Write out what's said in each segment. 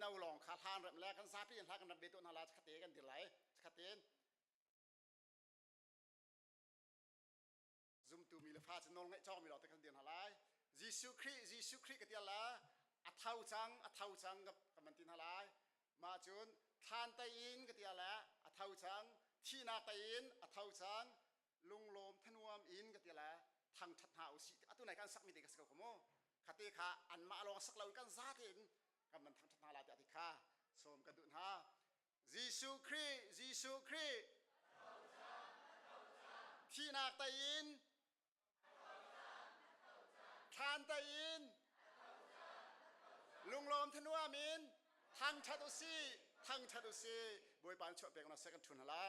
Mino lawng kha hlan rem le kan zapi in hla kan rat ve tu hna la khate kan dir lai khate zumtu mi le fa cu nawl ngaih cawng mi lawng te kan dir hna lai. Jesuh Khrih, Jesuh Khrih ka tial la a tho cang, a tho cang ka man ti hna lai. Mah cun thlan tei in ka tial la a tho cang, thihnak tei in a tho cang, lunglawm thanuam in ka tial la thangthat hna usih. Atu nai kan sak mi te ka si ko mu. Khate kha anmah lawng sak lo kan za tein kan man thangthat hna lai tiah ti kha sawm kan duh hna. Jesuh Khrih, Jesuh Khrih. Thihnak tei in thlan tei in lunglawm thanuam in thangthat usih, thangthat usih. Bawipa in chuah pek na second thun hala.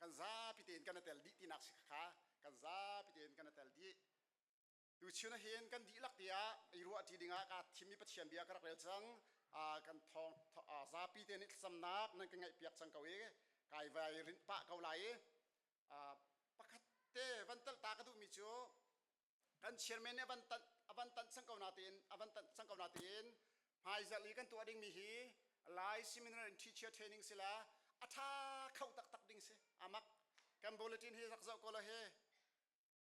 Kan zapi tein kan tel dih tinak si kha kan zapi tein kan tel dih. Tuchun ahhin kan dihlak tiah i ruahṭi dingah kaa thimmi Pathian bia ka rak rel cang. Kan thawng zapi te nih thlacamnak nan ka ngaihpiak cang ko i kai vai rinh pah ko lai i pakhat te van telh ta ka duhmi cu kan chairman nih a van tanh cang ko natein a van tanh cang ko natein hmaizarh i kan tuah dingmi hi Lai Seminar and Teacher Training sila a ṭha kho taktak ding si amak kan bulletin hi rak zoh ko lo hi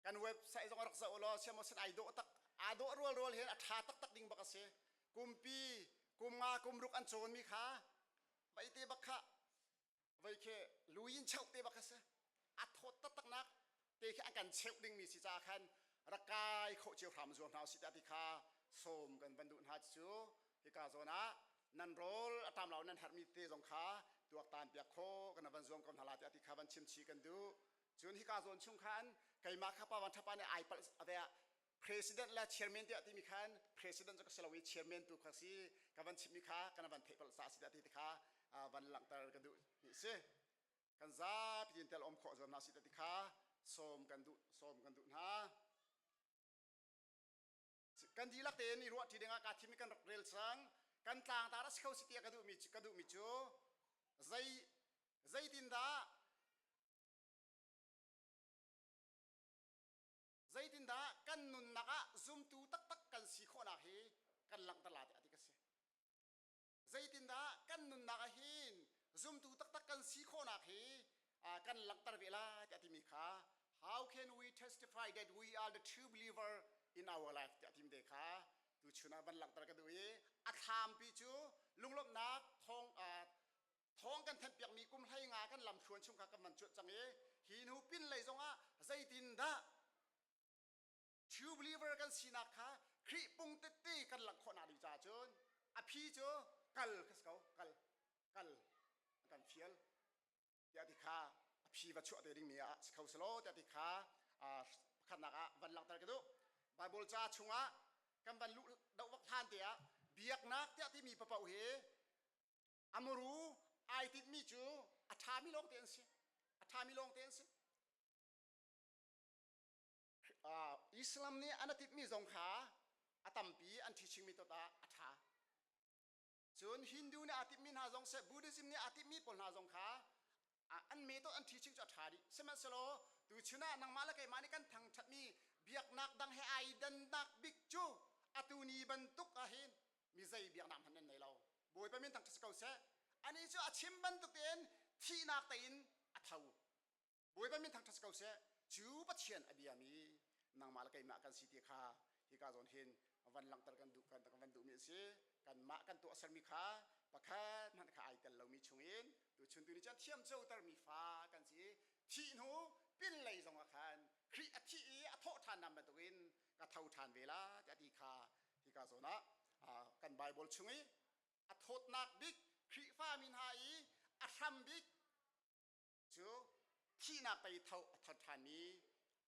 kan website zong rak zoh law siamaw sin ai dawh tak aa dawh rual rual hin a tha taktak ding bak a si. Kumpi kum nga kum ruk an cawn mi kha vai te bak kha vai khi luin cheuh te bak a si. A thawt taktak nak te khi an kan cheuh ding mi si ca khan rak kai khawh cio hram zuam hna usih ti kha sawm kan van duh hna cu hika zawn ah nan rawl a tam lo nan herhmi te zong kha tuaktan piak khawh kan van zuam ko hna la ti kha van chim chih kan duh. Cun hika zawn chung khan keimah kha pa van thapa nih ai palh ave ah president le chairman tiah timi khan president cu ka si lo i chairman tu kha si ka van chimmi kha kan van theih palh sa si ti kha van langhter ka duh ni si. Kan zapi tin tel om khawh zuam hna si ti kha sawm kan duh sawm kan duh hna. Kan dihlak tein i ruah ṭi dingah kaa thim i kan rak rel cang. Kan tlangtar a si kho si tiah ka duhmi cu zei zeitindah zeitindah kan nunnak ah zumtu taktak kan si khawhnak hi kan langhter la tiah ti ka si. Zeitindah kan nunnak ah hin zumtu taktak kan si khawhnak hi kan langhter ve lai tiah timi kha, how can we testify that we are the true believer in our life tiah timi te kha tuchun ah van langhter ka duh i a thlampi cu lunglawmhnak thawng thawng kan thanhpiakmi kum 15 kan lamthluan chung kha kan van cuanh cang i hi hnu pin lei zongah zeitindah true believer kan sinak kha Khrih pung tette kan langh khawhnak ding caah cun a phi cu kal kha si ko. Kal, kal kan fial tiah ti kha a phi va chuah te dingmi ah si kho selaw tiah ti kha pakhatnak ah van langhter ka duh. Bible ca chungah kan van luh doh vak hlan te ah biaknak tiah timi papoh hi amuru ai tinhmi cu a ṭhami lawng te an si, a ṭhami lawng te an si. Islam nih an tinhmi zong kha a tampi an teaching mi tot ah a ṭha. Cun Hindu nih aa timhmi hna zong seh, Buddhism nih aa timhmi pawl hna zong kha an method an teaching cu a ṭha dih. Sihmanhsehlaw tuchun ah nangmah le keimah nih kan thangṭhatmi biaknak dang he ai dannak bik cu atu ni bantuk ah hin mi zei biaknak hmanh nan nei lo. Bawipa min thangṭhat si ko seh. Anih cu a chim bantuk tein thihnak tein a tho. Bawipa min thangṭhat si ko seh. Cu Pathian a biami nangmah le keimah kan si ti kha hika zawn hin van langhter kan duh kan van duhmi a si. Kanmah kan tuahsermi kha pakhat hmanh kha ai tel lomi chungin tuchun tu ni cun thiam cotermi fa kan si. Thih hnu pinlei zongah khan Khrih a thih i a thawh ṭhan nam bantukin ka tho ṭhan ve la tiah ti kha hika zawn ah kan Bible chung i a thawtnak bik Khrihfami hna i a hram bik cu thihnak pei tho a thar ṭhanmi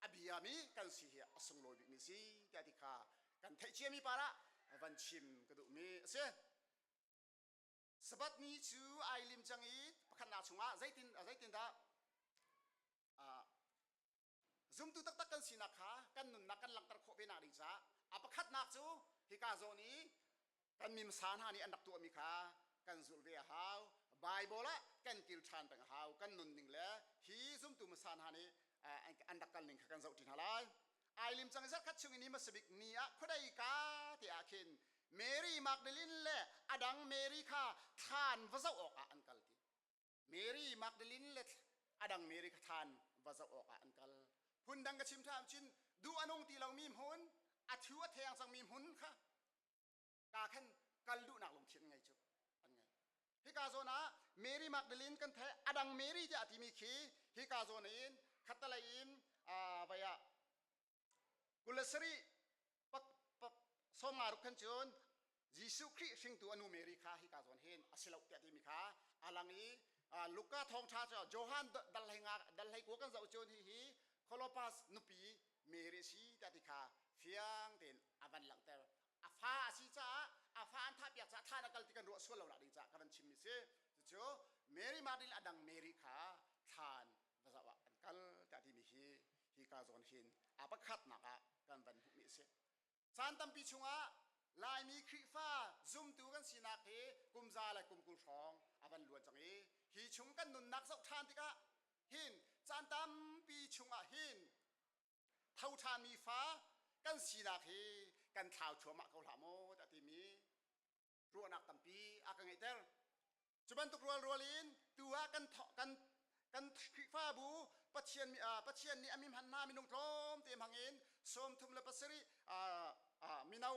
a biami kan si hi a sunglawi bikmi si tiah ti kha kan theih ciami par ah van chim ka duhmi a si. Sabbath ni cu ai lim cang i pakhatnak chungah zeitin zeitindah zumtu taktak kan sinak kha kan nunnak kan langhter khawh ve nak ding caah a pakhatnak cu hika zawn i kan mimsa hna nih an rak tuahmi kha kan zulh ve a hau. Bible ah kan kil ṭhan peng a hau. Kan nunning le hi zumtu hmasa hna nih an rak kal ning kha kan zoh ṭi hna lai. Ai lim cang. Zarhkhat chung i ni hmasa bik ni ah khuadei ka te ah khin Mary Magdalene le adang Mary kha thlan va zoh awkah an kal ti. Mary Magdalene le adang Mary kha thlan va zoh awkah an kal. Phundang ka chim ṭhan cun duh a nung ti lomi hmun, a thu a theng cangmi hmun kha ka khan kal duhnak lungthin ngei cu an ngei. Hika zawn ah Mary Magdalene kan theih adang Mary tiah timi khi hika zawn in khattalei in vai ah 27 sawmnga ruk khan cun Jesuh Khrih hringtu a nu Mary kha hika zawn hin a si lo tiah timi kha a lang i Luka thawngṭha cu Johan dal hlei nga dal hlei kua kan zoh cun hihi Klopas nupi Mary a si tiah ti kha fiang tein a van langhter. A fa a si caah a fa an thah piak caah thlan a kal ti kan ruah sual lo nak ding caah ka van chimmi si. Cucu Mary Magdalene a dang Mary kha thlan va zoh ah an kal tiah timi hi hika zawn hin a pakhatnak ah kan van hmuhmi a si. Caan tampi chungah Laimi Khrihfa zumtu kan sinak hi kum za le kum 20 hrawng a van luan cang i hi chung kan nunnak zoh ṭhan tikah hin caan tampi chungah hin tho ṭhanmi fa kan sinak hi kan thlau thluahmah ko hlah maw tiah timi ruahnak tampi a ka ngeihter. Cu bantuk rualrual in tu ah kan kan kan Khrihfabu Pathian Pathian nih a mi hman hna minung tlawmte hmang in 37 mino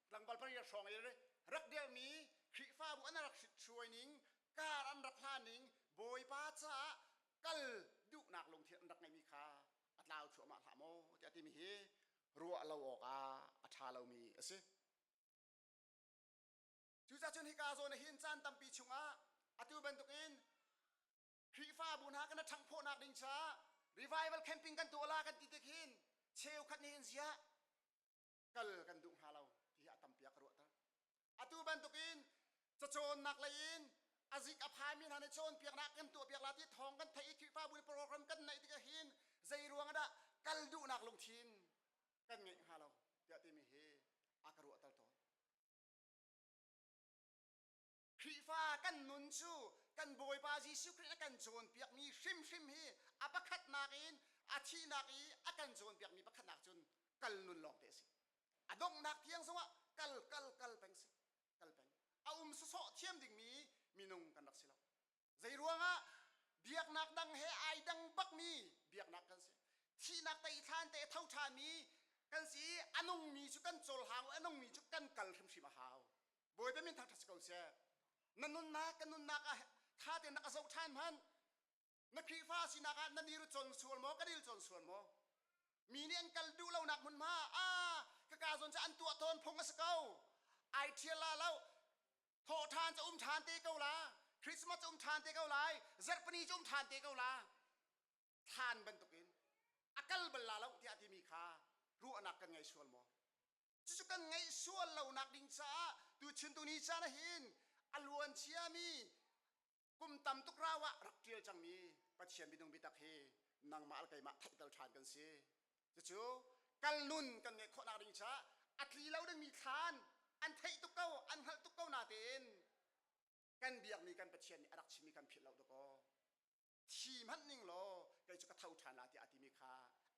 tlangval pariat hrawng i rak dirhmi Khrihfabu an rak hruai ning kar an rak hlan ning Bawipa caah kal duhnak lungthin an rak ngeihmi kha a tlau thluahmah hlah maw tiah timi hi ruah lo awk ah a ṭha lomi a si. Cucaah cun hika zawn ah hin caan tampi chungah atu bantukin Khrihfabu hna kan ṭhanghphawhnak ding caah revival camping kan tuah la kan ti tik hin cheukhat nih hin ziah kal kan duh hnga lo ti hi a tampi a ka ruahter. Atu bantukin cacawnnak lei in a zik a phaimi hna nih cawnpiaknak kan tuahpiak la ti thawng kan theih i Khrihfabu nih program kan neih tikah hin zei ruang dah kal duhnak lungthin kan ngeih hnga lo tiah timi hi a ka ruahter tawn. Khrihfa kan nun cu kan Bawipa Jesuh Khrih a kan cawnpiakmi hrimhrim hi a pakhatnak in a thihnak i a kan cawnpiakmi pakhatnak cun kal nun lawng te a si. A donghnak tiang zongah kal kal kal peng si. Kal peng. A um sawsawh thiam dingmi minung kan rak si lo. Zei ruangah biaknak dang he ai dang bakmi biaknak kan si. Thihnak tei thlan te tho ṭhanmi kan si i a nungmi cu kan cawlhang a nungmi cu kan kal hrimhrim a hau. Bawipa min thangṭhat si ko seh. Na nunnak kan nunnak ah tha tein rak a zoh ṭhan hmanh. Na Khrihfa sinak ah na dir cawn sual maw, ka dil cawn sual maw? Mi nih an kal duh lonak hmunhma ah ka ka zawn cu an tuah tawn phung a si ko. Ai ṭhial la lo. Thawhṭhan cu um ṭhan te ko la. Christmas cu um ṭhan te ko lai. Zarhpini cu um ṭhan te ko la. Thlan bantukin a kal bal la lo tiah timi kha ruahnak kan ngei sual maw? Cucu kan ngeih sual lonak ding caah tuchun tuni caan ah hin a luan ciami kum tam tuk rau ah rak ṭial cangmi Pathian minung biatak hi nangmah le keimah theihter ṭhan kan si. Cucu kal nun kan ngeih khawhnak ding caah a tli lo dingmi thlan an theih tuk ko, an hngalh tuk ko natein kan biakmi kan Pathian nih a rak chimmi kan philh lo dakaw. Thi hmanh ning law kei cu ka tho ṭhan la tiah a timi kha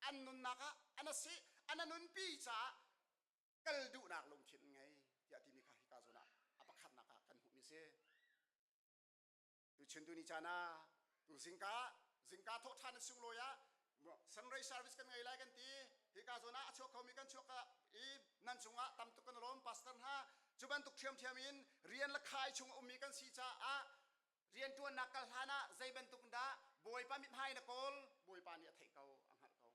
an nunnak ah an a si an a nunpi caah kal duhnak lungthin an ngei tiah timi kha hika zawn ah a pakhatnak ah kan hmuhmi si. Tuchun tuni caan ah tu zingka zingka thawh ṭhan a sunglawi ah sunray service kan ngei lai kan ti hika zawn ah a chuak khomi kan chuak i nan cungah tam tuk kan lawm pastor hna cu bantuk ṭhiamṭhiam in rian le khai chung a ummi kan si caah rianṭuannak kal hlan ah zei bantuk dah Bawipa mithmai na kawl Bawipa nih a theih ko a hngalh ko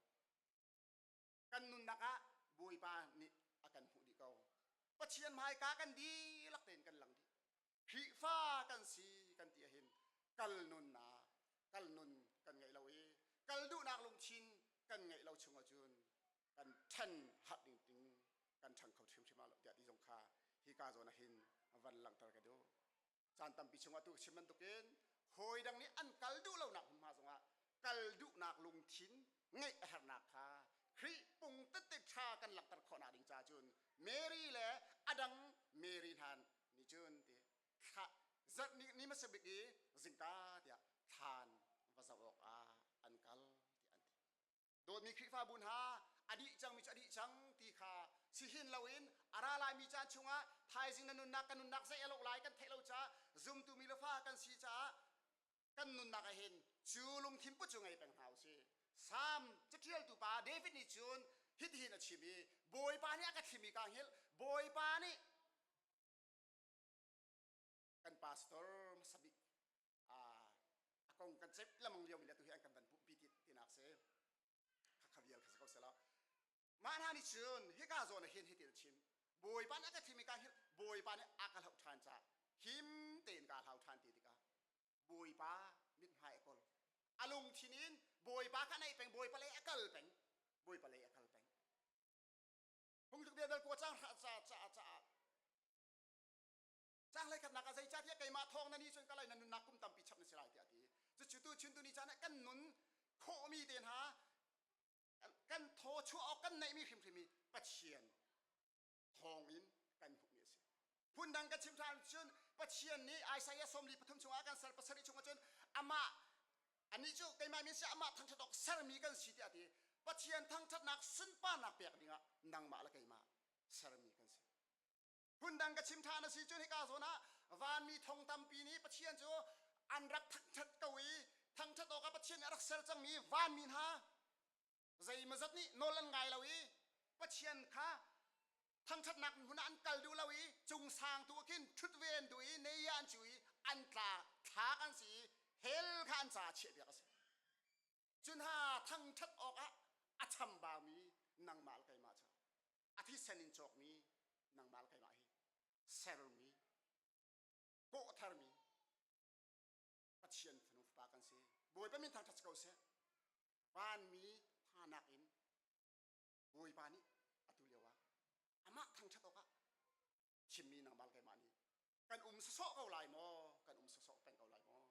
kan nunnak ah Bawipa nih a kan hmuh dih ko Pathian hmaika kan dihlak tein kan lang dih Khrihfa kan si kan ti ahhin kal nunnak kal nun kan ngeih lo i kal duhnak lungthin kan ngeih lo chung ahcun kan ṭhen harh ding ding kan ṭhang kho hrimhrim lo tiah ti zong kha hika zawn ah hin van langhter ka duh. Caan tampi chungah tu chim bantukin hawi dang nih an kal duh lonak hmunhma zongah kal duhnak lungthin ngeih a herhnak kha Khrih pung tette ṭha kan langhter khawhnak ding caah cun Mary le a dang Mary hna nih cun ti thla zarh ni, ni hmasa bik i zingka tiah thlan va zoh awk ah an kal tiah an ti. Dawtmi Khrihfabu hna a dih cangmi cu a dih cang ti kha si hin loin A ra laimi caan chungah thaizing na nunnak kan nunnak zei a lo lai kan theih lo caah zumtu mi le fa kan si caah kan nunnak ah hin cu lungthin put cu ngei peng hna usih. Salm caṭialtu pa David nih cun hitihin a chim i Bawipa nih a ka thlim i kaa hngilh Bawipa nih kan pastor hmasa bik a kong kan ceih lamang lio mi le tu hi an kan van pumhpi ti tinak si kha vial kha si ko sela mah hna nih cun hika zawn ah hin hitin a chim Bawipa nih a ka thim i ka hngilh Bawipa nih a ka hloh ṭhan caah him tein kaa hlau ṭhan ti tikah Bawipa mithmai a kawl. A lungthin in Bawipa kha naih peng, Bawipa lei a kal peng, Bawipa lei a kal peng. Phungtluk bia dal kua cang ca ca caah cang hlei khatnak ah zeicahtiah keimah thawng na ni cun ka lei na nunnak kum tampi chap na si lai tiah a ti. Cucu tu chun tu ni caan ah kan nun khawhmi te hna kan thaw chuah awk kan neihmi hrimhrim hi Pathian thawngin kan hmuhmi a si. Phundang ka chim ṭhan cun Pathian nih Isaiah 43 chungah kan ser pasarih chungah cun amah anih cu keimah min si amah thangṭhat awk sermi kan si tiah a ti. Pathian thangṭhatnak sunparnak pek dingah nangmah le keimah sermi kan si. Phundang ka chim ṭhan a si cun hika zawn ah vanmi thong tampi nih Pathian cu an rak thangṭhat ko i thangṭhat awkah Pathian nih a rak ser cangmi vanmi hna zeimawzat nih nawl an ngai lo i Pathian kha thangṭhatnak hmun ah an kal duh lo i cungsang tu ah khin ṭhut ve an duh i nei ah an cu i an tla thlak an si i hell kha an caah chiahpiak a si. Cu hna thangṭhat awkah a chambaumi nangmah le keimah cu a thisen in cawkmi nangmah le keimah hi sermi kawh tharmi Pathian fanu fapa kan si. Bawipa min thangṭhat si ko seh. Vanmi thanak in Bawipa nih atu lio ah amah thangṭhat awkah chimmi nangmah le keimah nih kan um sawsawh ko lai maw? Kan um sawsawh peng ko lai maw?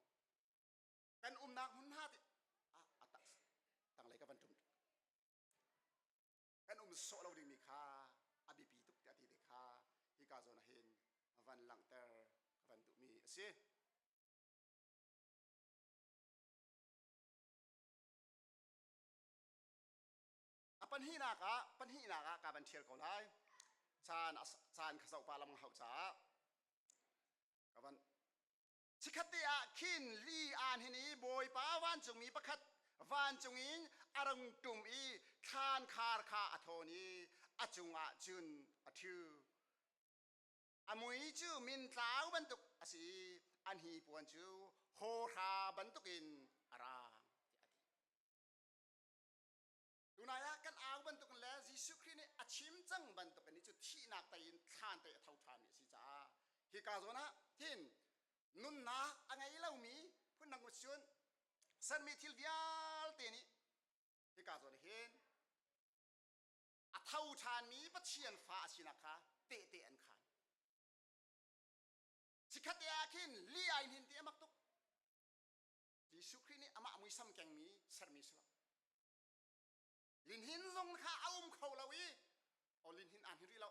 Kan umnak hmun hna ti ah a tanglei ka van ṭum kan um sawh lo dingmi kha a biapi tuk tiah ti te kha hika zawn ah hin van langhter ka van duhmi a si. A pahnihnak ah pahnihnak ah ka van ṭhial ko lai. Caan caan kha zoh pah lamang hauh caah ka van Chikkhat te ah khin li aan hin i Bawipa vancungmi pakhat vancung in a rung ṭum i thlan khar kha a thawn i a cungah cun a ṭhu. A mui cu mintlau bantuk a si i a hnipuan cu hawhra bantukin a raang tiah a ti. Tunai ah kan au bantukin le Jesuh Khrih nih a chim cang bantukin cu thihnak tei in thlan tei a tho ṭhanmi a si caah hika zawn ah hin nunnak a ngei lomi phundang cun sermi thil vialte nih hika zawn hin a tho ṭhanmi Pathian fa a sinak kha tehte an khaan. Chikkhat te ah khin li ai hnin ti a mak tuk. Jesuh Khrih nih amah muisam kengmi sermi si lo. Linhin zong kha a um kho lo i o linhin aan hin rih lo.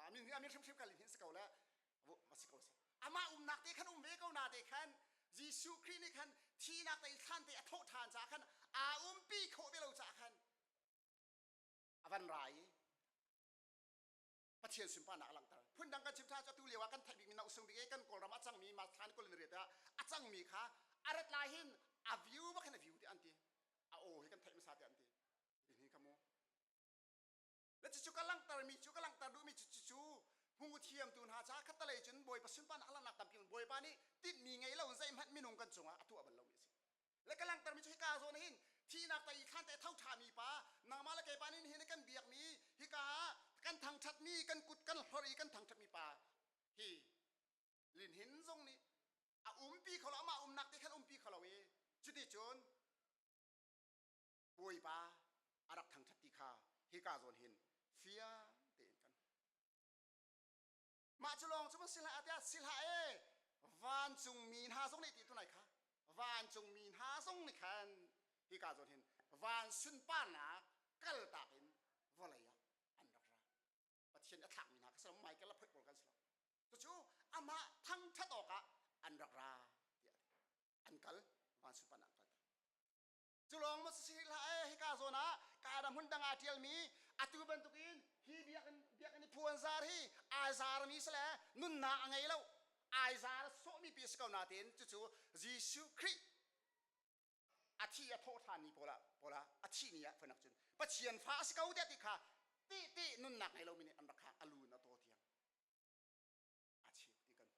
Amin amin hrimhrim kha linhin si ko le va si ko se. Amah umnak te khan um ve ko na te khan Jesuh Khrih nih khan thihnak te thlan te a thawh ṭhan caah khan aa umpi khawh ve lo caah khan a van ra i Pathian sunparnak a langhter. Phundang kan chim ṭhan cu atu lio ah kan theih bikmi nausung bik i kan Kawlram a cangmi ma thlan kul in riat ah a cangmi kha a rat lai hin a view bak hin a view ti an ti. A aw hi kan theih hmasa ti an ti. Hi kha mu. Le cucu ka langhtermi cu ka langhter duhmi cu cucu hmu thiamtu hna caah khattelei cun Bawipa sunparnak a langhnak tampi Bawipa nih tinhmi ngei lo zeihmanh minung kan cungah a tuah bal lomi a si. Le ka langhtermi cu hika zawn hin thihnak tei thlan te tho ṭhami pa nangmah le keipa nih hin kan biakmi hika ah kan thangṭhatmi kan kut kan hlorh i kan thangṭhatmi pa hi linhin zong nih a umpi kho lo amah umnak te khan umpi kho lo i cuti cun Bawipa a rak thangṭhat ti kha hika zawn hin fiang tein kan Mah cu lawng cu si hlah tiah si hlah e vancung mi hna zong nih ti tunai kha vancung mi hna zong nih khan hika zawn hin van sunparnak kaltak in vawlei ah an rak ra Pathian a thlakmi hna kha si lo Michael a phoih pawl kan si lo cucu amah thangṭhat awkah an rak ra tiah an kal van sunparnak an kaltak Cu lawng maw si hlah e hika zawn ah Canaan hmun dang ah ṭialmi atu bantukin Hi biakinn biakinn i phu an zar hi ai zarmi si le nunnak a ngei lo. Ai zar sawhmi pi si ko nain cucu Jesuh Khrih a thi a thawh ṭhan ni pawl ah pawl ah a thih ni ah phunak cun Pathian fa a si ko tiah ti kha tehte nunnak ngei lomi nih an rak khak a lu in a taw tiang a cheu ti kan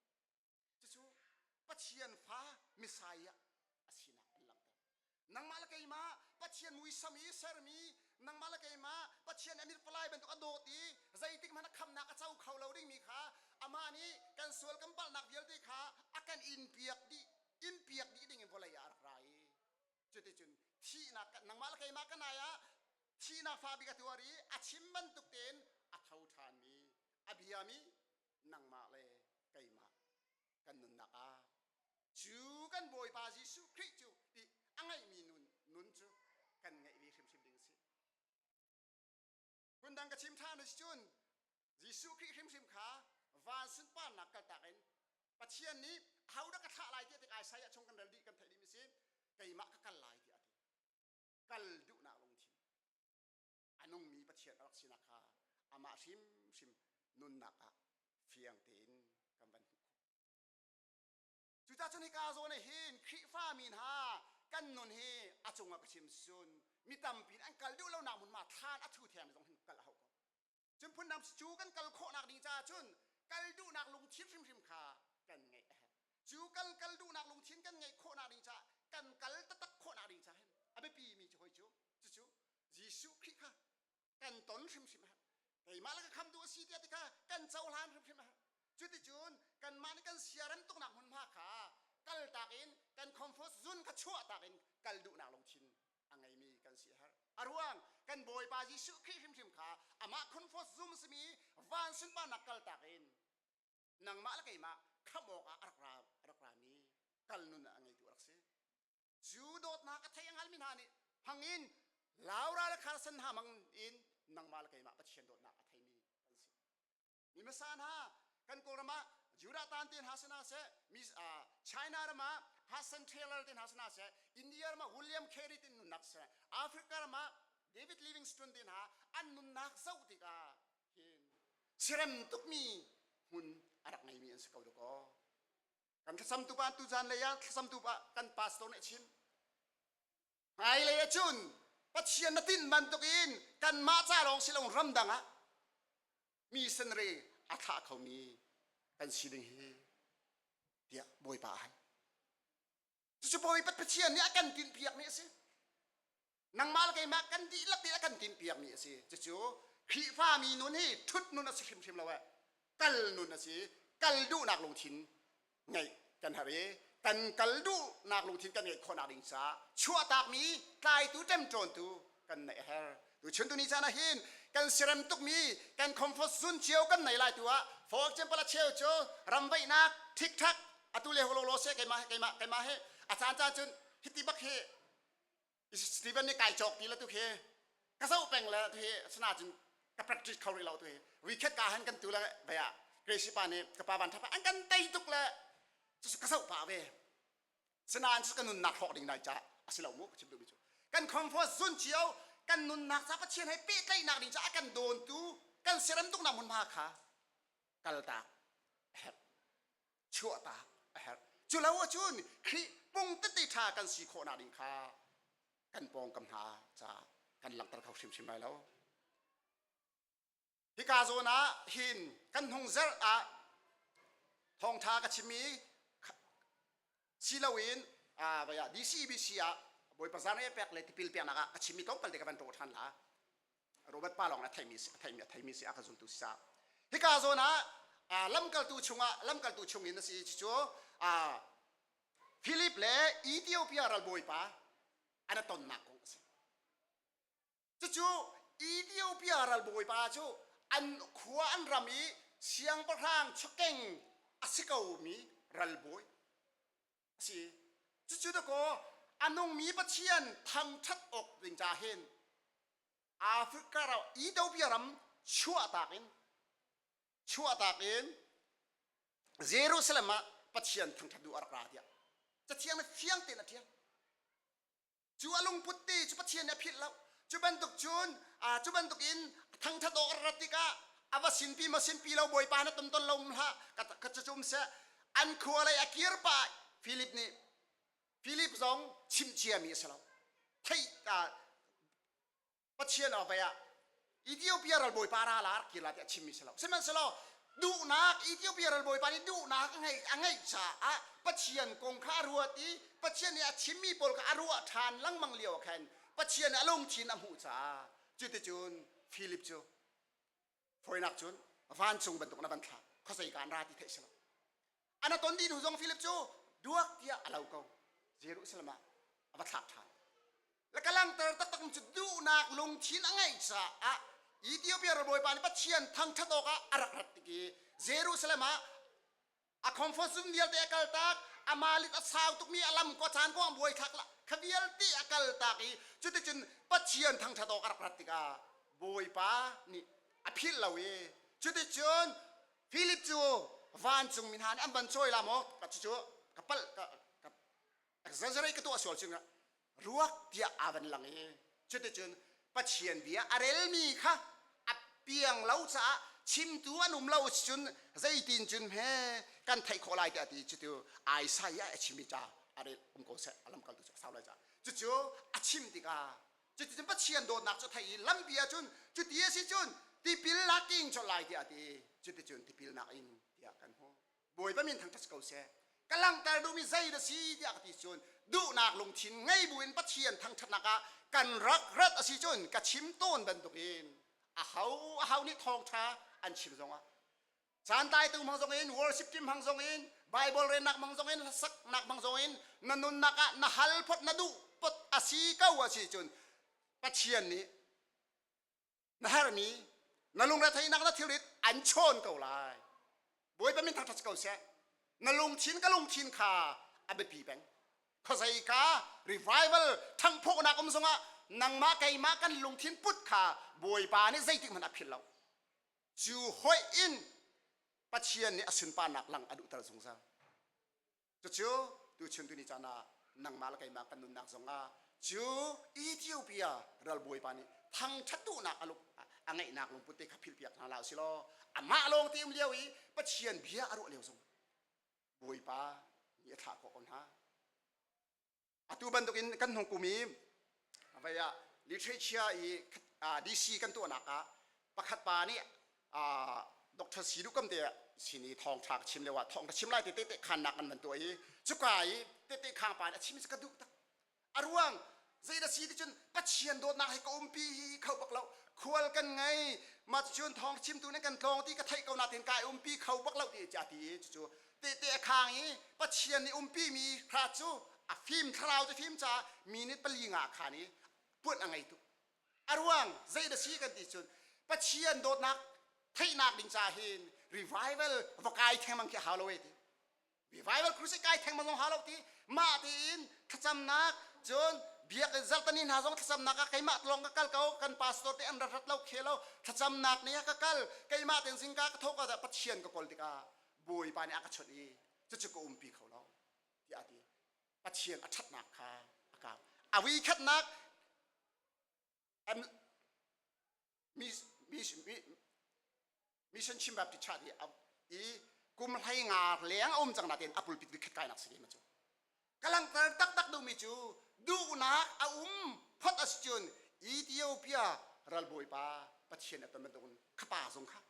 cucu Pathian fa Messiah a sinak an langhter. Nangmah le keimah Pathian muisam i sermi nangmah le keimah Pathian amir palai bantuk a dawt i zeitik hmanh a khamnak a co kho lo dingmi kha amah nih kan sual kan palhnak vialte kha a kan inpiak dih inpiak dih ding in vawlei ah a rak ra i cuticun thihnak nangmah le keimah kan ai ah thihnak fa bik a tuar i a chim bantuk tein a tho ṭhanmi a biami nangmah le keimah kan nunnak ah cu kan Bawipa Jesuh Khrih cu ti a ngeihmi nun nun cu kan ngeih ve hrimhrim ding a si. Phundang ka chim ṭhan a si cun Jesuh Khrih hrimhrim kha van sunparnak kaltak in Pathian nih ahodah ka thlah lai tiah tik Isaiah chung kan rel dih kan theih dih mi si keimah ka kal lai tiah a ti. Kal duhnak lungthin a nungmi Pathian a rak sinak kha amah hrimhrim nunnak ah fiang tein kan van hmuh khawh. Cucaah cun hika zawn ah hin Khrihfami hna kan nun hi a cungah ka chim cun mi tampi an kal duh lonak hmunhma thlan a thu theng zong hin kal a hau ko. Cun phundang cu kan kal khawhnak ding caah cun kal duhnak lungthin hrimhrim kha kan ngeih a herh. Cu kal kal duhnak lungthin kan ngeih khawhnak ding caah kan kal taktak khawhnak ding caah hin a biapi mi cu hoi cu cucu Jesuh Khrih kha kan ton hrimhrim a herh. Keimah le ka kham duh a si tiah ti kha kan cohlan hrimhrim a herh. Cuticun kanmah nih kan siarem tuknak hmunhma kha kaltak in kan comfort zone kha chuahtak in kal duhnak lungthin a ngeimi kan si a herh. A ruang kan Bawipa Jesuh Khrih hrimhrim kha amah comfort zone simi van sunparnak kaltak in nangmah le keimah khamh awkah a rak ra a rak rami kal nun a ngeitu a rak si. Cu dawtnak a thei a hngalmi hna nih hmang in Laura le Carson hna hmang in nangmah le keimah Pathian dawtnak a theimi kan si. Mi hmasa hna kan Kawlram ah Judah tan te hna sina seh, mi China ram ah Hudson Taylor te hna sina seh, India ram ah William Carey te nunnak seh, Africa ram ah David Livingstone te hna an nunnak zoh tikah hin sirem tukmi hmun a rak ngeimi an si ko dakaw. Kan thlacamtu pa tuzan lei ah thlacamtu pa kan pastor nih a chim. Hmailei ah cun Pathian na tinh bantukin kanmah ca lawng si lo ramdang ah missionary a thlah khomi kan si ding hi tiah Bawipa a hal. Cucu Bawipa Pathian nih a kan tinhpiakmi a si. Nangmah le keimah kan dihlak nih a kan tinhpiakmi a si. Cucu Khrihfami nun hi ṭhut nun a si hrimhrim lo eh. Kal nun a si. Kal duhnak lungthin ngeih kan har i kan kal duhnak lungthin kan ngeih khawhnak ding caah chuahtakmi tlaitu ṭemṭawntu kan neih a herh. Tuchun tuni caan ah hin kan sirem tukmi kan comfort zone cio kan nei lai tu ah for example a cheu cu ramvaihnak thikthak atu le holo lo se keimah keimah keimah he a caan caan cun hiti bak hi Steven nih kai cawk ti le tu khi ka zoh peng le tu hi sana cun ka practice kho rih lo tu hi weekend ka han kan tu le vaya Gracie pa nih ka pa van thapa an kan tei tuk le ka zoh pah ve sinain cu ka nunnak hrawk ding dai ca a si lo mu ka chim duhmi cu kan comfort zone cio kan nunnak ca Pathian he pehtlaihnak ding ca a kan dawntu kan siarem tuknak hmunhma kha kaltak a herh chuahtak a herh cu lo ahcun Khrih pung tete ṭha kan si khawhnak ding kha kan pawngkam hna ca kan langhter kho hrimhrim lai lo Hika zawn ah hin kan hnung zarh ah thawngṭha ka chim i si loin vai ah DCBC ah Bawipa zan e pek le tipil peknak ah ka chimmi tlawmpal te ka van ṭaw ṭhan la. Robert pa lawng a theimi a theimi a theimi si a ka zultu si sa. Hika zawn ah lamkaltu chungah lamkaltu chungin a si cucu Philip le Ethiopia ralbawipa an tonnak kong a si. Cucu Ethiopia ralbawipa cu an khua an ram i siangpahrang chawkeng a si komi ralbawi a si. Cucu dakaw a nungmi Pathian thangṭhat awk ding ca hin Africa ram Ethiopia ram chuahtak in chuahtak in Jerusalem ah Pathian thangṭhat duh a rak ra tiah Cathiang nih fiang tein a ṭial. Cu a lungput te cu Pathian nih a philh lo. Cu bantuk cun cu bantuk in Thangthat awk a rat tikah a va sinpi ma sinpi lo Bawipa na tom ton lo um hlah ka cu um seh. An khua lei a kir pah Philip nih Philip zong chimh ciami a si lo. Theih Pathian awk ah Ethiopia ralbawipa ra la rak kir la tiah chimmi si lo. Sihmanhsehlaw duhnak Ethiopia ralbawipa nih duhnak a ngeih a ngeih caah Pathian kong kha a ruat i Pathian nih a chimmi pawl kha a ruah ṭhan lengmang lio ah khan Pathian nih a lungthin a hmuh caah cuticun Philip cu fawinak cun vancung bantuk na van thlak khuazei ka an ra ti theih si lo. An a ton dih hnu zong Philip cu duak tiah a lo ko. Jerusalem ah a va thlak ṭhan. Le ka langhter taktak cu duhnak lungthin a ngeih caah Ethiopia ralbawipa nih Pathian thangṭhat awkah a rak rat tik i Jerusalem ah a comfort zone vialte a kaltak, a malit a sau tukmi a lam ko caan ko an buai thlak la kha vialte a kaltak i cuticun Pathian thangṭhat awk a rak rat tikah Bawipa nih a philh lo i cuticun Philip cu vancung mi hna nih an van cawi la maw cucu ka palh ka exaggerate ka tuah sual cun ruak tiah aa van lang i cuticun Pathian bia a relmi kha a piang lo caah chimtu an um lo cun zeitin cun he kan theih khawh lai tiah ti cutu Isaiah a chimmi ca a rel um ko seh a lamkaltu cu a sau lai ca cucu a chim tikah cuticun Pathian dawtnak cu theih i lampi ahcun cuti a si cun tipil nak ing colh lai tiah a ti cuticun tipilnak ing tiah kan hmuh Bawipa min thangṭhat ko seh ka langhter duhmi zei dah si tiah ka ti cun duhnak lungthin ngei buin Pathian thangṭhatnak ah kan rak rat a si cun ka chim tawn bantukin aho aho nih thawngṭha an chim zongah caan tlaitu hmang zong in worship team hmang zong in Bible relnak hmang zong in hlasaknak hmang zong in na nunnak ah na hal phot na duh pot a si ko a si cun Pathian nih na herhmi na lungretheihnak na thilrit an chawn ko lai Bawipa min thangṭhat ko seh na lungthin ka lungthin kha a biapi peng khuazei ka revival ṭhanghphawhnak um zongah nangmah keimah kan lungthin put kha Bawipa nih zeitik hmanh a philh lo cu hoih in Pathian nih a sunparnak lang a duhter zungzal. Cucu tuchun tuni caan ah nangmah le keimah kan nunnak zongah cu Ethiopia ralbawipa nih thangṭhat duhnak a lung a ngeihnak lungput te kha philhpiak hna hlah usilaw amah lawng te um lio i Pathian bia a ruah lio zong Bawipa nih a thlah khawh ko hna. Atu bantukin kan hnung kum i vei ah literature i DC kan tuahnak ah pakhat pa nih Dr. Sidu kam te sin i thawngṭha ka chim lio ah thawng ka chim lai te tehte khannak an van tuah i cuka i tehte khang pa nih a chim ka duh tak a ruang zei da si ti cun Pathian dawtnak he ka umpi hi kho bak lo khual kan ngei ma cun thawng chimtu nih kan tlawng ti ka theih ko natin kai umpi kho bak lo ti a ti i cucu tehte a khang i Pathian nih umpimi hra cu a fim thlarau cu fim caah minute pali nga khan i puan a ngei tuk a ruang zei da si kan ti cun Pathian dawtnak theihnak ding ca hin revival va kai thengmang khi hau lo e ti revival crusade kai thengmang zong hau lo ti mah tiin thlacamnak cun biak zartani hna zong thlacamnak ah keimah lawng ka kal ko kan pastor te an rat rat lo khe lo thlacamnak ni ah ka kal keimah ten zingka ka thok ah Pathian ka kawl tikah Bawipa nih a ka chawnh i cucu ka umpi kho lo tiah a ti. Pathian a ṭhatnak kha a kau. A vui khatnak mission chim baptist church i kum hlei nga leng a um cang natin a pulpit vi khat kainak si ma cu ka langhter taktak duhmi cu duhnak a um phot a si cun Ethiopia ralbawipa Pathian a ton bantukin khapa zong kha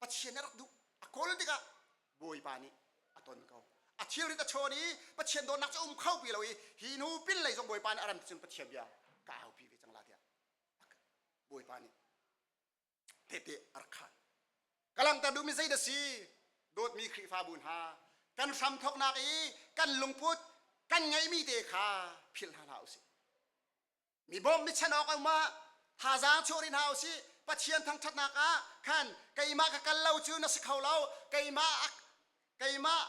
Pathian a rak duh a kawl tikah Bawipa nih a ton ko a thilrit a chawn i Pathian dawtnak cu um kho pi lo i hi hnu pin lei zong Bawipa nih a ram cun Pathian bia ka aupi ve cang la tiah Bawipa nih tehte a rak khan ka langhter duhmi zei dah si dawtmi Khrihfabu hna kan hram thawknak i kan lungput kan ngeihmi te kha philh hna hlah usih Mi bawm mi chan awk a um ah thazaang chuah rih hna usih. Pathian thangṭhatnak ah khan keimah ka kal lo cu na si kho lo. Keimah keimah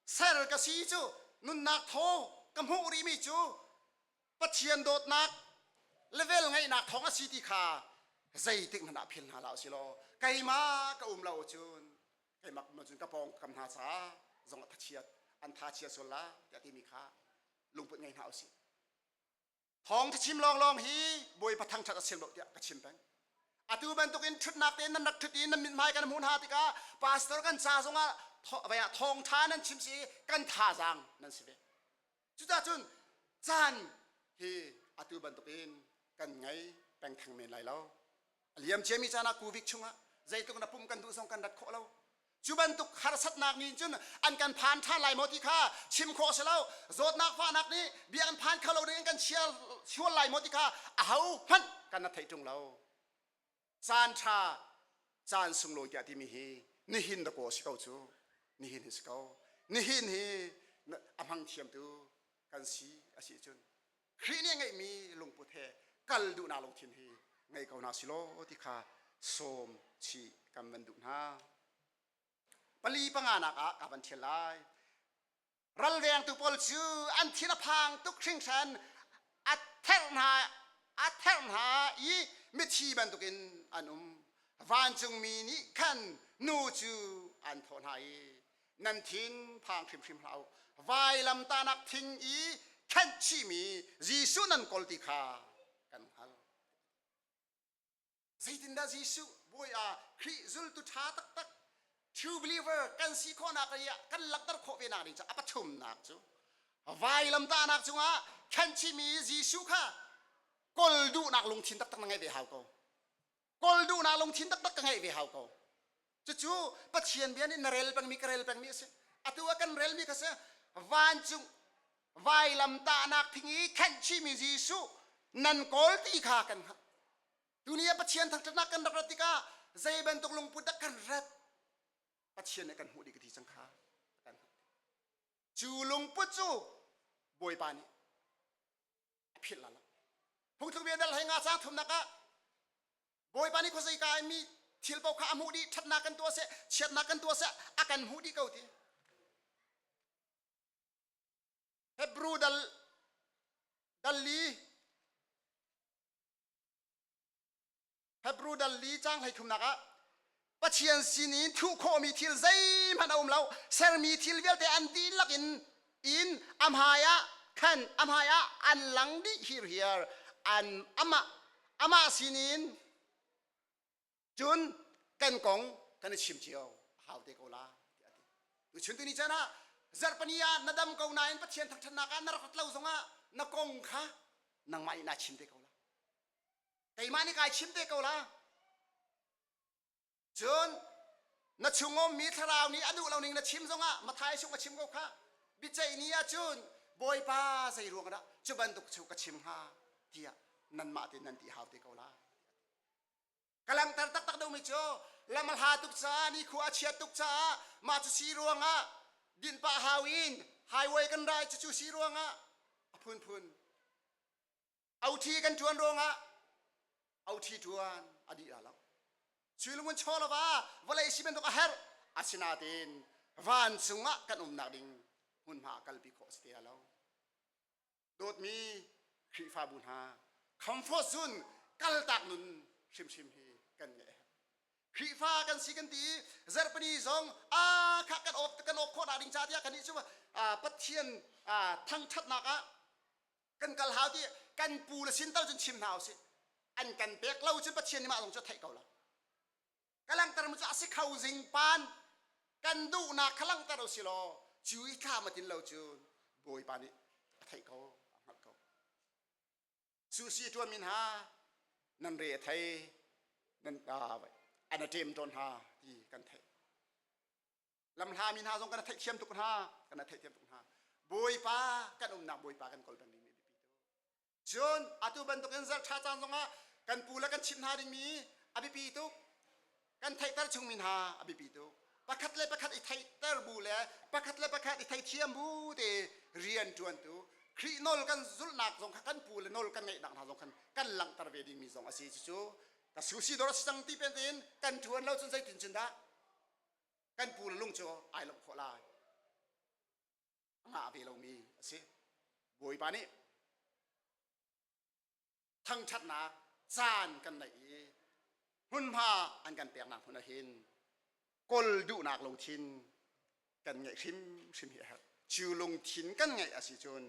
ser ka si cu nunnak thaw ka hmuh rihmi cu Pathian dawtnak level ngeihnak thawng a si ti kha zeitik hmanh ah phil hna hlah usih law keimah ka um lo cun keimah um lo cun ka pawng ka kam hna ca zong ah thachiat an tha chia sual la tiah timi kha lungput ngei hna usih. Thawngṭha chim lawnglawng hi Bawipa thangṭhat a si lo tiah ka chim peng. Atu bantukin ṭhutnak tein nan rak ṭhut i nan mithmai kan hmuh hna tikah pastor kan ca zongah thawngṭha nan chim si kan thazaang nan si ve. Cucaah cun caan hi atu bantukin kan ngei peng theng men lai lo. A liam ciami caan ah Covid chungah zeitluk na pum kan duh zong kan rat khawh lo. Cu bantuk harsatnak nih cun an kan phan ṭhan lai maw ti kha chim khawh a si lo. Zawtnak fahnak nih bia kan phan kho lo ding in kan chial lai maw ti kha aho hmanh kan na theih ṭung lo. Caan ṭha, caan sunglawi tiah timi hi nihin dakaw a si ko cu. Nihin hi si ko. Nihin hi a hmang thiamtu kan si a si cun Khrih nih a ngeihmi lungput he kal duhnak lungthin hi ngei ko hna silaw ti kha sawm chih kan van duh hna. Pali panganak ah ka van ṭhial lai. Ralvengtu pawl cu an thin a phang tuk hringhran a therh hna a therh hna i mithi bantukin an um. Vancungmi nih khan nu cu an thawh hna i nan thin phang hrimhrim hlah u. Vailamtahnak thing i khenh chihmi Jesuh nan kawl ti kha kan hngalh. Zeitindah Jesuh bawi ah Khrih zultu ṭha taktak true believer kan si khawhnak i kan langhter khawh ve nak ding cu a pathumnak cu vailamtahnak cungah khenh chihmi Jesuh kha kawl duhnak lungthin taktak na ngeih ve hau ko. Kawl duhnak lungthin taktak ka ngeih ve hau ko. Cucu Pathian bia nih na rel pengmi ka rel pengmi a si. Atu ah kan relmi kha si vancung vailamtahnak thing i khenh chihmi Jesuh nan kawl ti kha kan hngalh. Tuni ah Pathian thangṭhatnak kan rak rat tikah zei bantuk lungput dah kan rat? Pathian nih kan hmuh dih ka ti cang kha kan hngalh. Cu lungput cu Bawipa nih a philh la lo. Phungthluk bia dal hei nga caang thumnak ah Bawipa nih khuazei ka mi thil paoh kha a hmuh dih ṭhatnak kan tuah seh chiatnak kan tuah seh a kan hmuh dih ko ti. Hebrew dal dal li Hebrew dal li caang hlei thumnak ah Pathian sinin thuh khawhmi thil zeihmanh a um lo sermi thil vialte an dihlak in in a hmai ah khan a hmai ah an lang dih hirhiar an amah amah sinin cun kan kong kan i chim cio a hau te ko la tiah a ti tuchun tuni caan ah zarhpani ah na dam ko nain Pathian thangṭhatnak ah na rak rat lo zongah na kong kha nangmah nih naa chim te ko la keimah nih kai chim te ko la cun na chungum mi thlarau nih a duh lo ning na chim zongah Mathai sung a chim ko kha biaceih ni ah cun Bawipa zei ruang dah cu bantuk cu ka chim hnga tiah nanmah te nan ti hau te ko lai ka langhter taktak deuhmi cu lam a hla tuk caah ni khua a chiat tuk caah mah cu si ruangah dinh pah hau in highway kan rai cu cu si ruangah a phunphun Othi kan ṭuan ruangah othi ṭuan a dih la lo. Suilungun chaw lova vawlei si bantuk a herh asinain vancung ah kan umnak ding hmunhma kalpi khawh si te lo. Dawtmi Khrihfabu hna, comfort zone kaltak nun hrimhrim hi kan ngeih a herh. Khrihfa kan si kan ti i zarhpini zong a kha kan op kan op khawh nak ding ca tiah kan nih cu Pathian thangṭhatnak ah kan kal hau ti kan pu le sin tal cun chim hna usih an kan pek lo cun Pathian nih mah zong cu a theih ko la ka langhter mu cu a si kho zing pan kan duhnak kha langhter usih law cu i thla ma tin lo cun Bawipa nih a theih ko a hngalh ko susi tuan min ha nan re a thei nan an a ṭem tawn hna ti kan theih lamhlami hna zong kan theihthiam tuk hna kan theihthiam tuk hna bawipa kan umnak bawipa kan kawl peng ding mi biapi tuk cun atu bantukin zarh ṭha caan zongah kan pu le kan chimh hna dingmi a biapi tuk kan theihter chungmi hna a biapi tuk pakhat le pakhat i theihter bu le pakhat le pakhat i theithiam bu te rian ṭuantu Khrih nawl kan zulhnak zong kha kan pu le nawl kan ngeihnak hna zong khan kan langhter ve dingmi zong a si cucu ka susi dor a si cang ti pen tein kan ṭuan lo cun zeitin cun dah kan pu le lung cu ai lawmh khawh lai a ngah ve lomi a si bawipa nih thangṭhatnak caan kan neih i hmunhma an kan peknak hmun ah hin kawl duhnak lungthin kan ngeih hrimhrim hi a herh cu lungthin kan ngeih a si cun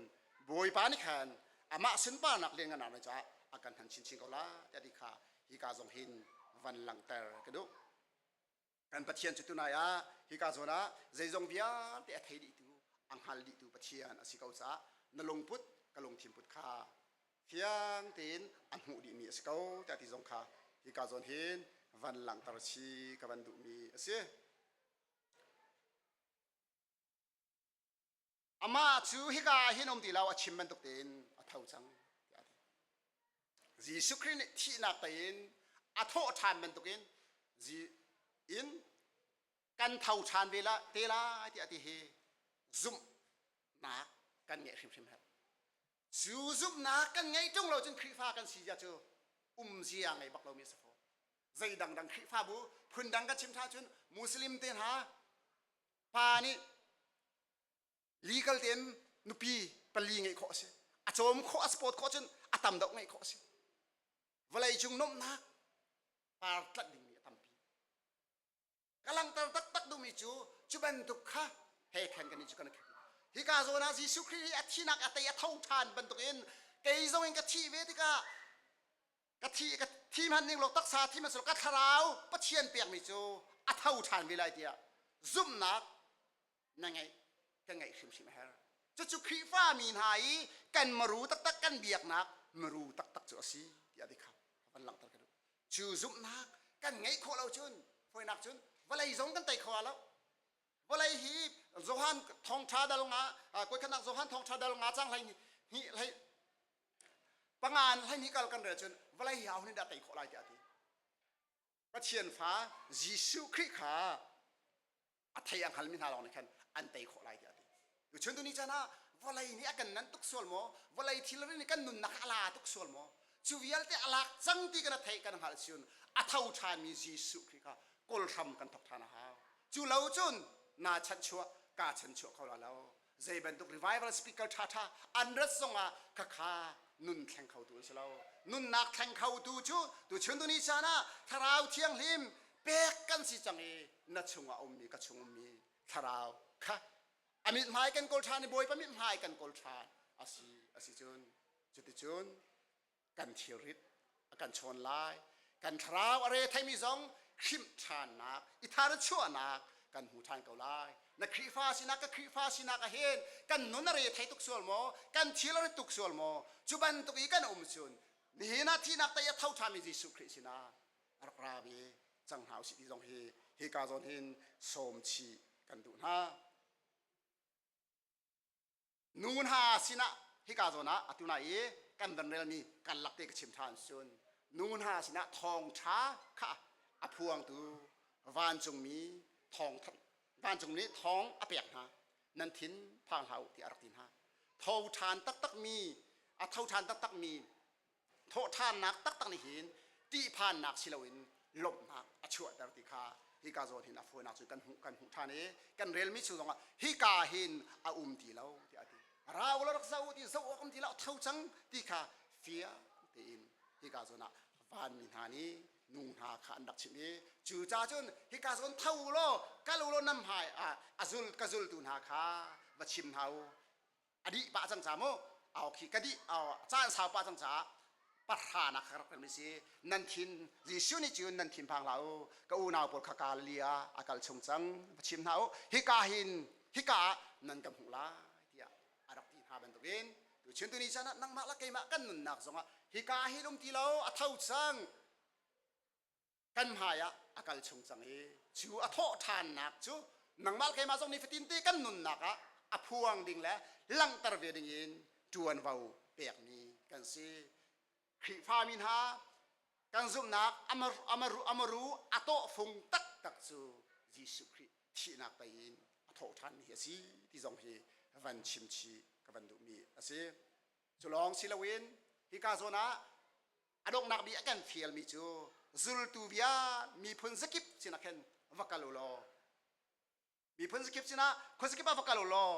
bawipa nih khan amah sunparnak lianngannak caah a kan hman chinchin ko la tiah ti kha hika zong hin van langhter ka duh. Kan Pathian cu tunai ah hika zawn ah zeizong vialte a thei dihtu, a hngal dihtu Pathian a si ko caah na lungput ka lungthin put kha fiang tein a hmuh dihmi a si ko tiah ti zong kha hika zawn hin van langhter chi ka van duhmi a si. Amah cu hika ah hin um ti lo a chim bantuk tein a tho cang tiah a ti. Jesuh Khrih nih thihnak tei in a thawh ṭhan bantukin in kan tho ṭhan ve la te lai tiah ti hi zumhnak kan ngeih hrimhrim herh. Cu zumhnak kan ngeih ṭung lo cun Khrihfa kan si zia cu umzia ngei bak lomi a si fawn. Zei dangdang Khrihfabu phundang kan chim ṭha cun Muslim te hna pa nih legal tein nupi pali ngeih khawh a si a cawm khawh a sport khawh cun a tam deuh ngeih khawh a si vawlei cung nuamhnak par tlanh dingmi a tampi ka langhter taktak duhmi cu cu bantuk kha he khan kan cu kan hika zawn ah Jesuh Khrih hi a thinak a tei a tho ṭhan bantukin kei zong in ka thih ve tikah ka thi ka thi hmanh ning law taksa thi hmanh ka thlarau Pathian pekmi cu a tho ṭhan ve lai tiah zumhnak na ngeih ka ngeih hrimhrim a herh cucu Khrihfa mi hna i kan maru taktak kan biaknak maru taktak cu a si tiah ti kha van langhter ka duh cu zumhnak kan ngeih khawh lo cun fawinak cun vawlei zong kan tei kho lo vawlei hi Johan thawngṭha dal nga kuaikhatnak Johan thawngṭha dal nga cang hlei hnih hlei pangan hlei hnih kal kan rel cun vawlei hi aho nih dah tei khawh lai tiah a ti Pathian fa Jesuh Khrih kha a thei a hngalmi hna lawng nih khan an tei khawh lai tiah a ti. Tuchun tuni caan ah vawlei nih a kan nan tuk sual maw? Vawlei thilri nih kan nunnak a la tuk sual maw? Cu vialte a lak cang ti kan theih kan hngalh cun a tho ṭhanmi Jesuh Khrih kha kawlhram kan thok ṭhan a hau. Cu lo cun naa chanchuah kaa chanchuah kho la lo. Zei bantuk revival speaker ṭhaṭha an rat zongah khakha nun thleng khotu an si lo. Nunnak thleng khotu cu tuchun tuni caan ah Thlarau Thianghlim pek kan si cang i na chungah a ummi ka chung ummi Thlarau kha a mithmai kan kawl ṭhan i Bawipa mithmai kan kawl ṭhan a si a si cun cuticun kan thilrit a kan chawn lai kan thlarau a re theimi zong hrimh ṭhannak i thar chuahnak kan hmu ṭhan ko lai na Khrihfa sinak ka Khrihfa sinak ah hin kan nun a re thei tuk sual maw kan thil a rit tuk sual maw cu bantuk i kan um cun nihin ah thihnak tei a tho ṭhami Jesuh Khrih sinah rak ra ve cang hna usih ti zong hi hika zawn hin sawm chih kan duh hna Nu hna sinah hika zawn ah atu na i kan van relmi kan lak te ka chim ṭhan cun nu hna sinah thawngṭha kha a phuangtu vancungmi thawng vancung nih thawng a pek hna nan thin phang hlah u tiah a rak ti hna tho ṭhan taktakmi a tho ṭhan taktakmi thawhṭhannak taktak nih hin ṭihphannak si loin lawmhnak a chuahter ti kha hika zawn hin a fawinak cu kan hmuh kan hmuh ṭhan i kan relmi chung zongah hika hin a um ti lo tiah a ti ra u law rak zoh u ti zoh awk um ti lo tho cang ti kha fiang tein hika zawn ah vanmi hna nih nu hna kha an rak chimh i cu ca cun hika zawn tho u law kal u law nam hmai ah a zul ka zultu hna kha va chim hna u a dih pah cang ca mu au khi ka dih caan sau pah cang caah pahra nak ka rak mi si nan thin Jesuh nih cun nan thin phang hlah u ka unau pawl kha Galilee ah a kal chung cang va chim hna u hika hin hika ah nan ka hmuh lai tiah a rak ti hna bantukin tuchun tuni caan ah nangmah le keimah kan nunnak zongah hika hin um ti lo a tho cang kan hmai ah a kal chung cang i cu a thawh ṭhannak cu nangmah keimah zong nifatin te kan nunnak ah a phuang ding le langhter ve ding in ṭuanvo pekmi kan si Khrihfa mi hna kan zumhnak amaru amaru a tawhfung taktak cu Jesuh Khrih thihnak pei in a thawh ṭhanmi hi a si ti zong hi van chim chih ka van duhmi a si cu lawng si loin hika zawn ah a donghnak bik a kan fialmi cu zultu bia miphun zakip sinah khin va kal u law miphun zakip sinah khuazakip ah va kal u law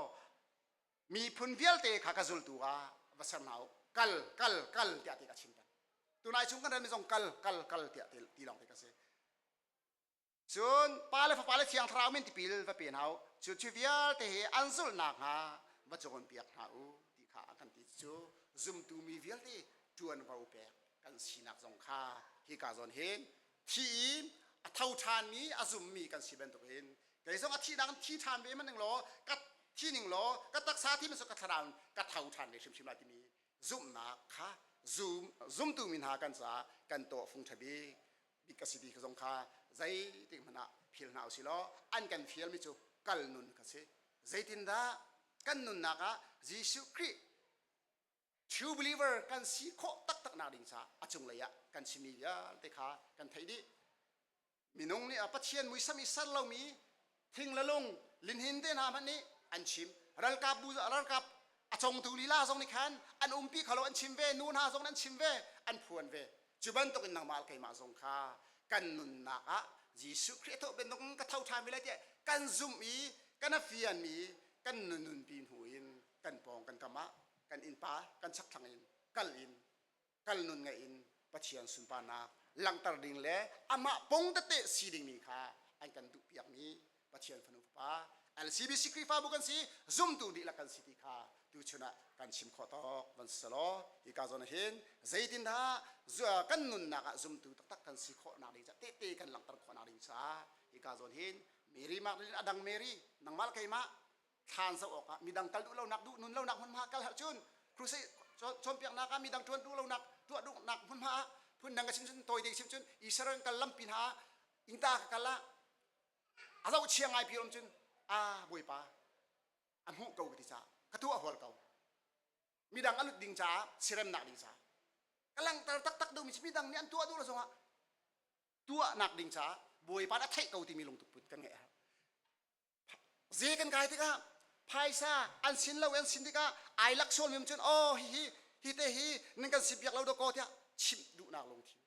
miphun vialte kha ka zultu ah va ser hna u kal kal kal tiah ti ka chim peng tunai chung kan relmi zong kal kal kal tiah ti lawng te ka si Cun Pa le Fapa le Thiang Thlarau min tipil va pe hna u. Cu cu vialte hi an zulh nakhnga va cawnpiak hna u ti kha a kan ti cu zumtu mi vialte ṭuanvo pek kan sinak zong kha hika zawn hin Thi i a tho ṭhanmi a zummi kan si bantukin kei zong a thihnak in thi ṭhan ve hmanh law ka thi ning law ka taksa thi hmanh ka thlarau in ka tho ṭhan ve hrimhrim lai timi zumhnak kha zum zumtu mi hna kan caah kan tawhfung ṭha bik bik a si ti zong kha zeitik hmanh ah phil hna usih law an kan fialmi cu kal nun kha si. Zeitindah kan nunnak ah Jesuh Khrih true believer kan si khawh taktak nak ding caah a cunglei ah kan chimmi vialte kha kan theih dih. Minung nih a Pathian muisam i ser lomi thing le lung linhin te hna hmanh nih an chim. Ralkap bu ralkap a congtu lila zong nih khan an umpi kholo an chim ve, nu hna zong an chim ve, an phuan ve. Cu bantuk in nangmah le keimah zong kha kan nunnak ah Jesuh Khrih a thawh bantuk in ka tho ṭhan ve lai tiah kan zumh i kan a fianmi kan nunpi hnu in kan pawng kan kam ah kan innpa kan chakthlang in kal in kal nun ngeih in Pathian sunparnak langhter ding le amah pong tete si dingmi kha an kan duhpiakmi Pathian fanu fapa LCBC Khrihfabu kan si zumtu dihlak kan si ti kha tuchun ah kan chim khawh tawk van si law hika zawn ah hin zeitindah kan nunnak ah zumtu taktak kan si khawh nak ding caah tehte kan langhter khawh nak ding caah hika zawn hin Mary Magdalene adang Mary nangmah le keimah thlan zoh awkah midang kal duh lonak duh nun lonak hmunhma kal har cun crusade cawnpiaknak ah midang tuan duh lonak tuah duhnak hmunhma ah phundang ka chim cun tawi ding chim cun Israel kal lampi hna ah ingta ka kal ah a zoh chia ngai pi om cun a bawipa a hmuh ko ka ti caah ka tuah hual ko midang a lut ding caah siremnak ding caah ka langhter taktak duhmi midang nih an tuah duh lo zongah tuahnak ding caah bawipa a theih ko timi lungtut kan ngeih Ze kan kai tikah phaisa an sin lo an sin tikah ai lak sual mim cun oh hi hi hi te hi nan kan si biak lo do ko tiah chimh duhnak lungthin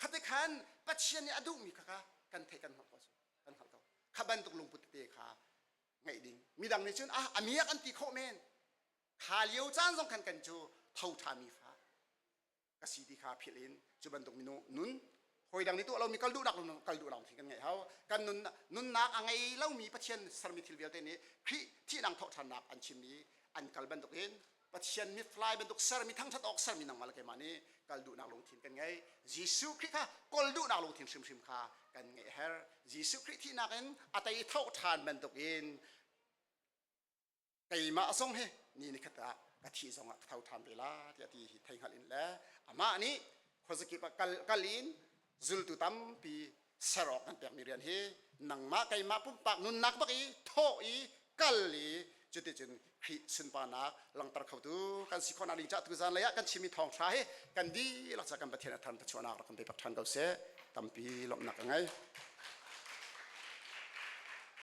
khate khan Pathian nih a duhmi kha kha kan theih kan hngalh ko kan hngalh ko kha bantuk lungput te kha ngeih ding midang nih cun ah a miak an ti khawh men kha lio caan zong khan kan cu tho ṭhami fa ka si ti kha philh in cu bantuk minung nun hawi dang nih tuah lomi kal duhnak kal duh lawng kan ngeih hau kan nun nunnak a ngei lomi Pathian sermi thil vialte nih Khrih thihnak thawhṭhannak an chim i an kal bantuk in Pathian mitfly bantuk sermi thangṭhat awk sermi nangmah le keimah nih kal duhnak lungthin kan ngei Jesuh Khrih kha kawl duhnak lungthin hrimhrim kha kan ngeih her Jesuh Khrih thihnak in a tei thawhṭhan bantuk in keimah zong hi ni ni khat ah ka thih zong ah ka tho ṭhan ve la tiah ti hi thei hngalh in le amah nih khuazakip ah kal kal in zultu tampi ser awk kan pekmi rian hi nangmah keimah pumpak nunnak bak i thawh i kal i cuticun Khrih sunparnak langhter khotu kan si khawhnak ding caah tuzan lei ah kan chimmi thawngṭha hi kan dihlak ca kan Pathian a than thachuahnak rak kan pe pak ṭhan ko seh tampi lawmhnak ka ngei.